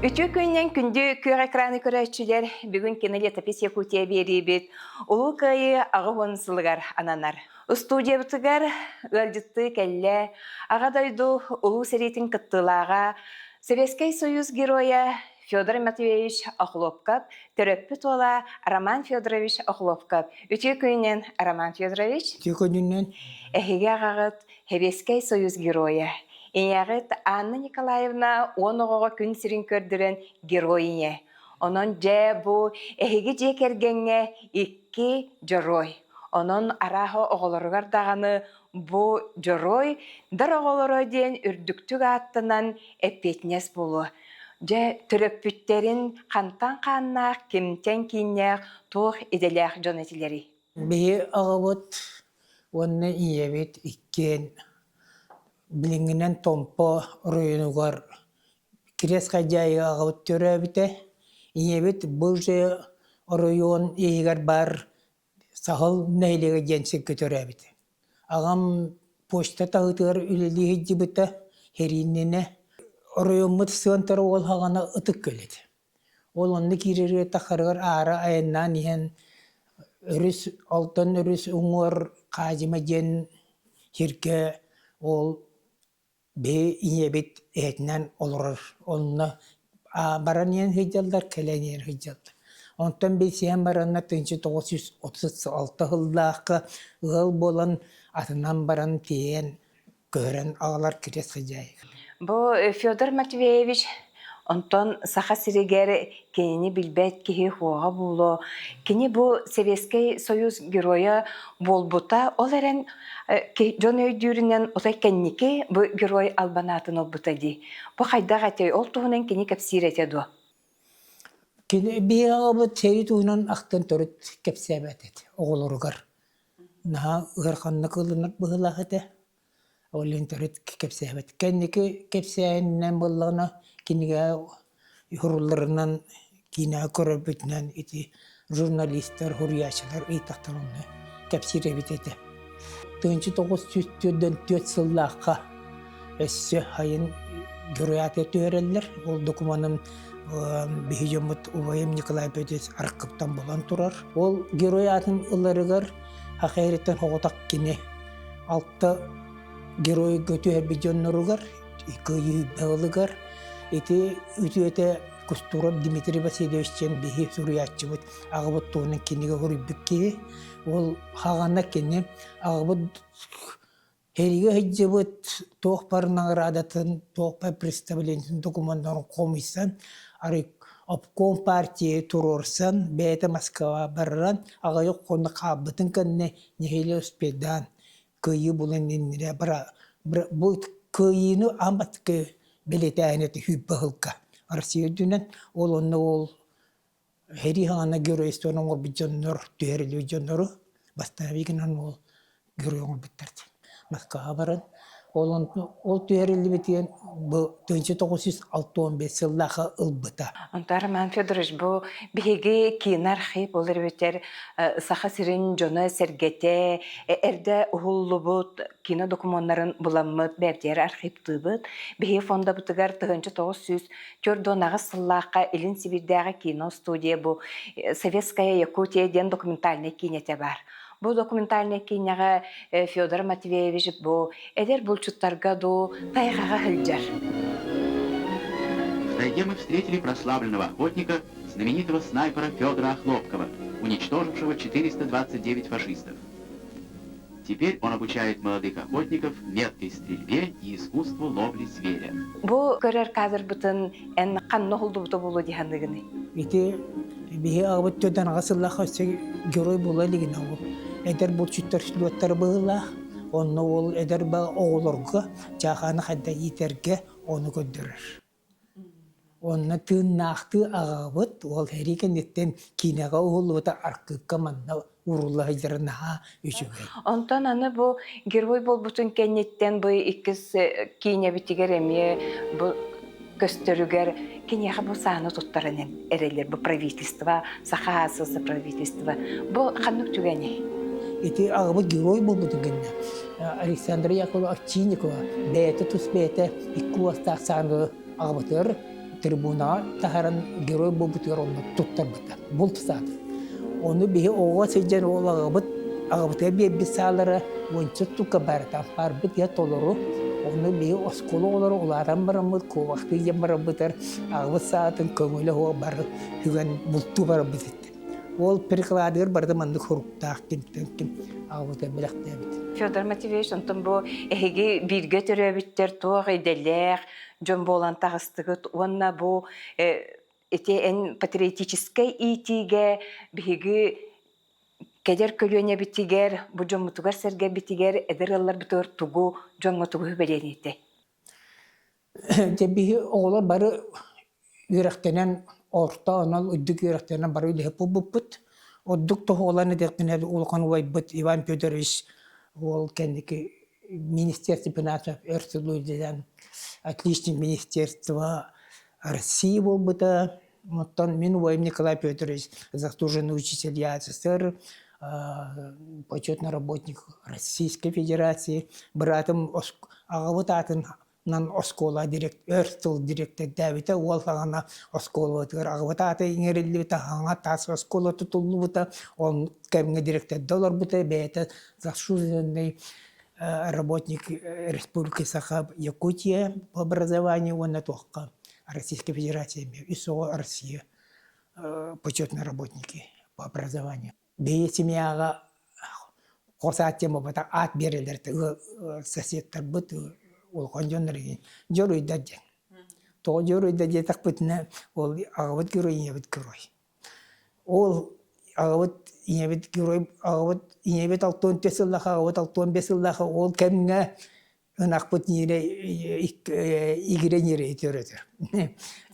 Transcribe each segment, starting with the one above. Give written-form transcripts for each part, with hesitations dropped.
Үтүө күнүнэн күндү күөх экраны көрөөччүлэр, бүгүн кинолетопись Якутия биэриибит Улуу Кыайыы 80 сылыгар ананар. Устуудьуйабытыгар ыалдьыттыы кэллэ Аҕа дойду Улуу сэриитин кыттыылааҕа, Советскай Союз Геройа Федор Матвеевич Охлопков, төрөппүт уола Роман Федорович Охлопков. Үтүө күнүнэн, Роман Федорович. Үтүө күнүнэн. Эһиги аҕаҕыт Сэбиэскэй Союз Геройа. Ийэҕит Анна Николаевна 10 оҕоҕо күн сирин көрдөрөн герой ийэ. Онон дьэ бу эһиги дьиэ кэргэҥҥэ икки дьоруой. Онон арааһа оҕолоругар даҕаны бу дьоруой дар оҕолоро диэн үрдүктүк ааттанан эппиэтинэс буолуо. Дьэ, төрөппүттэрин хантан хааннаах, кимтэн кииннээх, туох идэлээх дьон этилэрий? Биһи аҕабыт уонна ийэбит иккиэн билиҥҥинэн Томпо оройуонугар Кириэс Халдьаайыга аҕабыт төрөөбүтэ. Ийэбит бу же оройуон иһигэр баар Саһыл нэһилиэгэ диэн сиргэ төрөөбүтэ. Аҕам почта таһыытыгар үлэлии сылдьыбыта, сэрииннэнэ. Оройуоммут сыантара уол хаҕана ытык көл этэ. Ол онно киирэригэр тахарыгар аара айаннаан иһэн өрүс Алтан өрүс уҥуор Хаадьыма диэн сиргэ ол Биһи ийэбит эһэтинэн олорор, онно баран иһэн сылдьаллар, кэлэн иһэн сылдьаллар. Онтон билсиһэн бараннар 1936 сыллаахха ыал буолан атынан баран тиийэн көһөрөн аҕалар кириэс хозяйка. Бу Федор Матвеевич онтон Саха сиригэр кинини билбэт киһи суоҕа буолуо. Кини бу Советскай Союз геройа буолбута, ол эрэн дьон өйдүүрүнэн отой кэнники бу герой албан аатын ылбыта дии. Бу хайдах этэй? Ол туһунан кини кэпсиир этэ дуо? Кини биһиги аҕабыт сэрии туһунан ахтан төрүт кэпсээбэт этэ оҕолоругар. Наһаа ыараханнык ылынар быһыылаах этэ. Ол иһин төрүт кэпсээбэт. Кэнники кэпсээһининэн буоллаҕына, кинигэ уһурулларынан, киинэҕэ көрөрбүтүнэн ити журналистар, суруйааччылар ыйытахтар онно кэпсиир эбит этэ. 1944 сыллаахха өссө сайын герой түһэрэллэр. Ол докумуонун биһи дьоммут убайым Николай Петрович архыыптан булан турар. Ол герой аатын ыларыгар Саха сириттэн соҕотох кини алта геройга түһэрбит дьонноругар, кыайыы баһылыгар ити үтүөтэ Кустуров Дмитрий Васильевич диэн биһи суруйааччыбыт аҕабыт туһунан кинигэ суруйбут киһи. Ол хаҕана кини аҕабыт сэриигэ сылдьыбыт туох бар наҕараадатын, туох бар представлениетын докумуоннарын хомуйсан, арый обком партия туруорсан, бэйэтэ Москваҕа баран аҕыйах хонук хаалбытын кэннэ нэһилиэ успейдаан кыайыы булан иннинэ бу кыайыыны аан бастакы бэлиэтээһин этэ 20 сылга Россия үрдүнэн ол онно ол сэрии саҕана геройствоны оҥорбут дьоннор түһэриллибит дьоннору бастаан ол герой оҥорбуттар диэн Москваҕа баран ол ол түһэриллибитигэр бу 1965 сыллаахха ылбыта. Онто Роман Федорович, бу биһиги киин архив ол эбэтэр Саха сирин дьоно-сэргэтэ эрдэ уһуллубут кино докумуоннарын буламмыт бэртиэр архивтыыбыт. Биһиги фондабытыгар 1948 сыллаахха Илин Сибиирдээҕи кино студия бу Советская Якутия диэн документальнай киинэтэ баар. Бу документальнай киинэҕэ Федор Матвеевич бу эдэр булчуттарга дуу тайҕаҕа сылдьар. В тайге мы встретили прославленного охотника, знаменитого снайпера Федора Охлопкова, уничтожившего 429 фашистов. Теперь он обучает молодых охотников меткой стрельбе и искусству ловли зверя. Бу көрөр кадрбытын эн ханна уһулдубута буолуо дии саныыгыный? Ити биһи аҕабыт төрдөн аҕа сыллаах өссө герой буола илигинэ ол эдэр булчуттар слеттара быһыылаах. Онно ол эдэр оҕолорго чаахааны хайда иитэргэ ону көрдөрөр. Онно тыыннаахтыы аҕабыт уол сэрии кэнниттэн киинэҕэ уһуллубута архыыпка манна уурулла сылдьара наһаа үчүгэй. Онтон аны бу герой буолбутун кэнниттэн бу иккис киинэбитигэр эмиэ бу көстөрүгэр киниэхэ бу сааны туттаран эрэллэр бу правительство Саха АСС правительство бу ханнык түгэний? Ити аҕабыт герой буолбутун кэннэ Александра Яковлева Овчинникова бэйэтэ тус бэйэтэ икки уостаах сааны аҕабытыгар. трибунаҕа таһааран герой буолбутугар онно туттарбыта. Булт саата. Ону биһи оҕо сылдьан ол аҕабыт аҕабытыгар биэрбит саалара уонча тука барыта барбыт я толору. Ону биһи оскуола оҕолоро улаатан бараммыт, куобахтыы диэн бараммытар аҕабыт саатын көҥүлэ суох бары үгэн бултуу барарбыт этэ. Ол прикладыгар барыта маннык суруктаах кимтэн ким аҕабыта бэлэхтээбит. Федор Матвеевич, онтон бу эһиги бииргэ төрөөбүттэр туох идэлээх дьон буолан таҕыстыгыт уонна бу ити эн патриотическай иитиигэ биһиги кэлэр көлүөнэбитигэр, бу дьоммутугар-сэргэбитигэр, эдэр ыалларбытыгар тугу дьоҥҥо тугу сүбэлиэҥ этэй? Дьэ биһи оҕолор бары үөрэхтэнэн орто анал үрдүк үөрэхтэнэн бары үлэһит буолбуппут. Ордук тоһоҕолоон этэхпинэ улахан убайбыт Иван Федорович уол кэнники министерство финансов өр сыл үлэлээн отличник министерства России буолбута. Оттон мин убайым Николай Петрович заслуженный учитель ЯССР, почетный работник Российской Федерации, быраатым аҕабыт аатынан оскуола өр сыл дириэктэрдээбитэ, уол саҕана оскуолабытыгар аҕабыт аата иҥэриллибитэ, хаҥа таас оскуола тутуллубута, ол кэмҥэ дириэктэрдэ олорбута, бэйэтэ заслуженный работник Республики Саха Якутия по образованию уонна туохха Российской Федерация үс оҕо Россия почетные работники по образованию. Бэйэ семьяҕа хос аат диэн буолбатах, аат биэрэллэр соседтарбыт улахан дьоннор дьоруйдар диэн. Тоҕо дьоруйдар диэтэхпитинэ, ол аҕабыт герой, ийэбит герой. Ол аҕабыт ийэбит герой, аҕабыт ийэбит 64 сыллаах, аҕабыт 65 сыллаах ол кэмҥэ ынахпыт ньиэрэ игирэ ньиэрэ төрөтөр.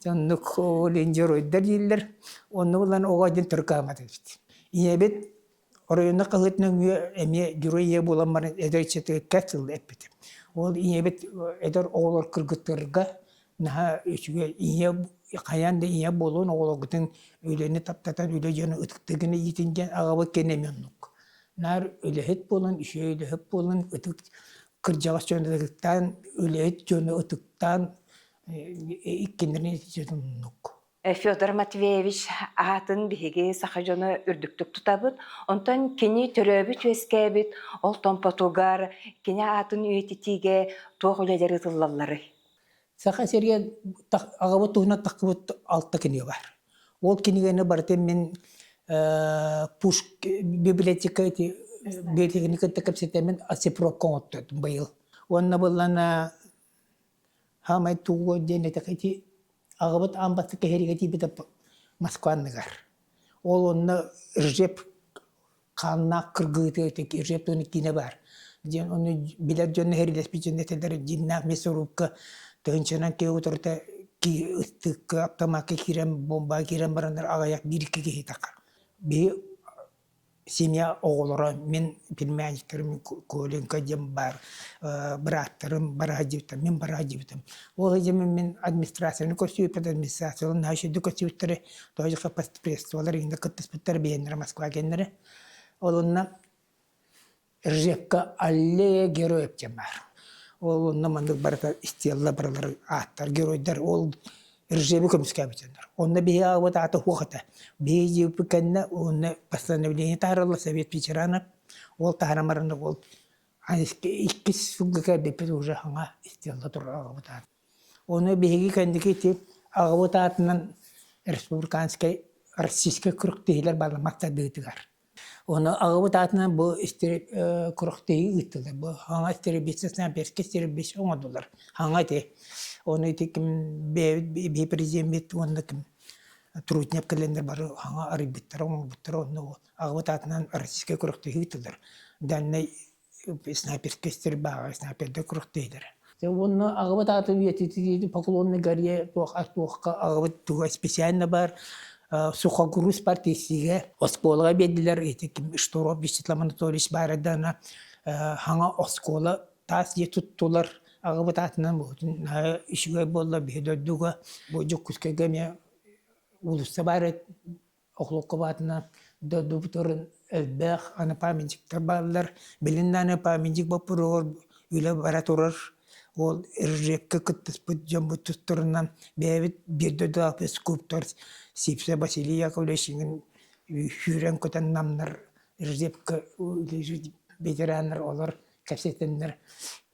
Оннук ол иһин дьоруойдар дииллэр. Онно булан оҕо диэн төркаамат эбит. Ийэбит оройуонна хаһыат нөҥүө эмиэ герой ийэ буолан баран эдэр ыччатыгар сыл эппитим. Ол ийэбит эдэр оҕолор кыргыттарга наһаа үчүгэй ийэ хайаан да ийэ буолуон оҕолоргутун үлэни таптатан үлэ дьону ытыктыы гына иитин диэн аҕабыт кэнэ эмиэ оннук. Наар үлэһит буолан, үчүгэй үлэһит буолан ытык кырдьаҕас дьону ытыктаан, үлэһит дьону ытыктаан иккиннэрин итиччэ оннук. Федор Матвеевич аатын биһиги саха дьоно үрдүктүк тутабыт. Онтон кини төрөөбүт-үөскээбит ол Томпотугар кини аатын үйэтитиигэ туох үлэлэр ыытыллалларый? Саха сиригэр аҕабыт туһунан тахсыбыт алта кинигэ баар. Ол кинигэни барытын мин Пушк библиотека ити библиотеканы кытта кэпсэтэммин оцифровка оҥоттодум быйыл. Уонна быллана хаамай тугу диэн этэх ити аҕабыт аан бастакы кэһиригэ тиийбитэ Москва анныгар. Ол онно Ржеп хааннаах кыргыытыгар Ржеп туһунан киинэ баар. Диэн ону билэр дьон эһэрилэспит дьон этэллэр дьиҥнээх мясорубка тыһыынчанан киһи утарыта ыстыыкка автомакка киирэн бомбаҕа киирэн бараннар аҕыйах биир-икки киһи таххар. Биһи семья оҕолоро мин племянниктарым Коленька диэн баар бырааттарым бараа диэбиттэр мин бараа диэбитим ол иһин мин администрацияны көрсүбүппүт администрацияларын наһаа үчүгэйдик көрсүбүттэрэ тоҕо постпредстволар иҥнэ кыттыспыттар бэйэннэрэ Москва кэннэрэ ол онно Ржевка аллея героев диэн баар ол онно маннык барыта стелла барылар ааттар геройдар ол Ржеви көмүскээбитиннэр. Онно биһи аҕабыт аата суох этэ. Биһи дьиэбит кэннэ уонна постановление таһаараллар Совет ветеранов. Ол таһааран баран ол иккис сылга кэлбиппит уже хаҥа стелла турар аҕабыт аата. Ону биһиги кэнники ити аҕабыт аатынан республиканскай российскай күрэхтэһиилэр баалламмат тардыытыгар. Ону аҕабыт аатынан бу күрэхтэһии ыыттылар. Бу хаҥа истребитель истребитель оҥордулар. Хаҥа ити. Ону ити ким бэйэбит биһи президеммит уонна ким Трутнев кэлэннэр бары хаҥа арыйбыттара, оҥорбуттара. Онно аҕабыт аатынан российскай күрэхтэһии ыыттылар. Дальнай снайперскай стрельбаҕа снайпердар күрэхтэһиилэрэ. Уонна аҕабыт аатын үйэтитии Поклонной горе туох туохха аҕабыт туга специально бар сухогруз партийсигэ оскуолаҕа биэрдилэр ити ким Шторов Вячеслав Анатольевич баара даҕаны хаҥа оскуола таас дьиэ туттулар аҕабыт аатынан буотун наһаа үчүгэй буолла биһи дойдуга бу Дьокуускайга эмиэ уулусса баар Охлопковатына дойдубутун элбэх аны памятниктар бааллар. Билин аны памятник боппуруоһугар үлэ бара турар. Ол Ржевкэ кыттыспыт дьоммут тустарынан бэйэбит биир дойдулаахпыт скульптор Сипсэ Василий Яковлевич иҥин сүүрэн-көтөн намнар Ржевкэ ветераннар олор кэпсэтэннэр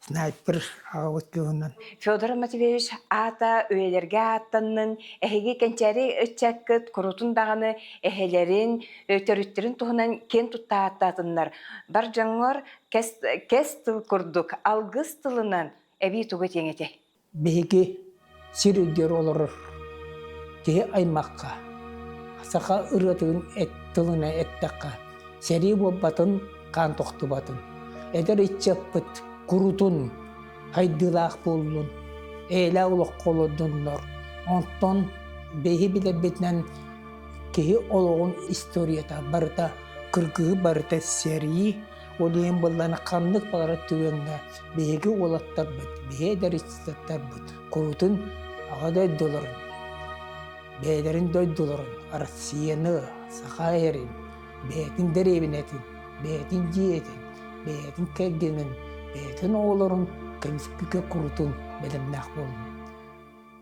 снайпер аҕабыт кыыһынан. Федор Матвеевич аата үйэлэргэ ааттаннын, эһиги кэнчээри ыччаккыт курутун даҕаны эһэлэрин, төрүттэрин туһунан киэн тутта ааттаатыннар. Бар дьоҥҥор кэс, кэс тыл курдук алгыс тылынан эбии тугу этиэҥ этэй? Биһиги сир үрдүгэр олорор киһи аймахха саха ырыатын тылынан эттэххэ, сэрии буолбатын, хаан тохтубатын, эдэр ыччаппыт курутун хайдыылаах буоллун, эйэлээх олоххо олордуннар. Онтон биһи билэрбитинэн киһи олоҕун историята барыта кыргыһыы барыта сэрии, ол иһин буоллаҕына ханнык баҕарар түгэҥҥэ Биһиги уолаттарбыт, биһи эдэр ыччаттарбыт курутун аҕа дойдуларын, бэйэлэрин дойдуларын, Россияны, Саха эрин, бэйэтин дэриэбинэтин, бэйэтин дьиэтин, бэйэтин кэргэнин, бэйэтин оҕолорун көмүскүүгэ курутун бэлэмнээх буоллун.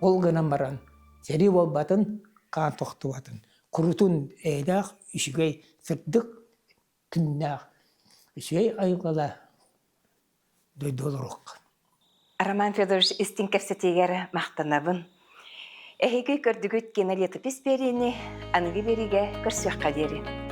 Ол гынан баран, сэрии буолбатын, хаан тохтубатын, курутун эйэлээх, үчүгэй, сырдык күннээх, үчүгэй айылҕалаах дойду олоруохха. Роман Федорович истиҥ кэпсэтиигэр махтанабын. Эһиги көрдүгүт кинолетопись биэриини аныгы биэриигэ көрсүөххэ диэри.